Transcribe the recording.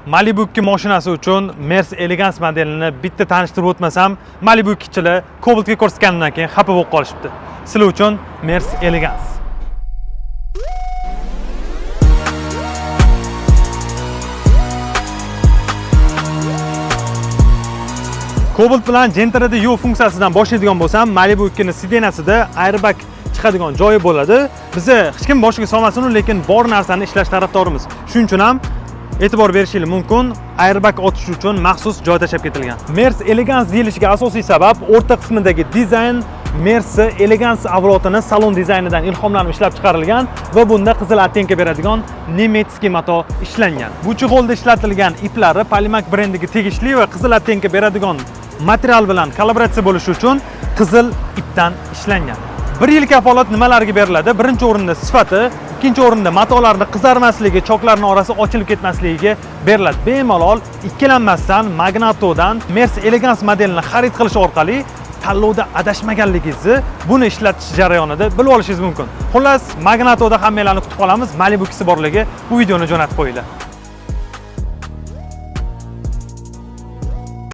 Malibu 2 mashinasi uchun Merc Elegance modelini bitta tanishtirib o'tmasam, Malibu 2chilar Cobaltga ko'rsatganimdan keyin xafa bo'lib qolishibdi. Sizlar uchun Merc Elegance. Cobalt bilan Gentra'da yo'l funksiyasidan boshlaydigan bo'lsam, Malibu 2 ni sidenasida airbag chiqadigan joyi bo'ladi. Biza hech kim boshiga solmasin, lekin bor narsani ishlash tarafdorimiz. Shuning uchun ham e'tibor berishingiz mumkin, airbag otish uchun maxsus joy tashlab ketilgan. Merc Elegance deyilishiga asosiy sabab o'rta qismidagi dizayn Merc Elegance avlodini salon dizaynidan ilhomlanib ishlab chiqarilgan va bunda qizil оттенка beradigan немецкий mato ishlangan. Bu чехол da ishlatilgan iplari Polymac brendiga tegishli va qizil оттенка beradigan material bilan kollaboratsiya bo'lishi uchun qizil ipdan ishlangan. 1 yil kafolat nimalarga beriladi? Birinchi o'rinda sifati, ikkinchi o'rinda matolarni qizarmasligi, choklarning orasi ochilib ketmasligiga beriladi. Bemalol ikkilanmasdan Magnatodan Merc Elegance modelini xarid qilish orqali tanlovda adashmaganligingizni buni ishlatish jarayonida bilib olishingiz mumkin. Xullas, Magnatoda hammanglarni kutib qolamiz. Malibu borligi bu videoni jo'natib qo'yinglar.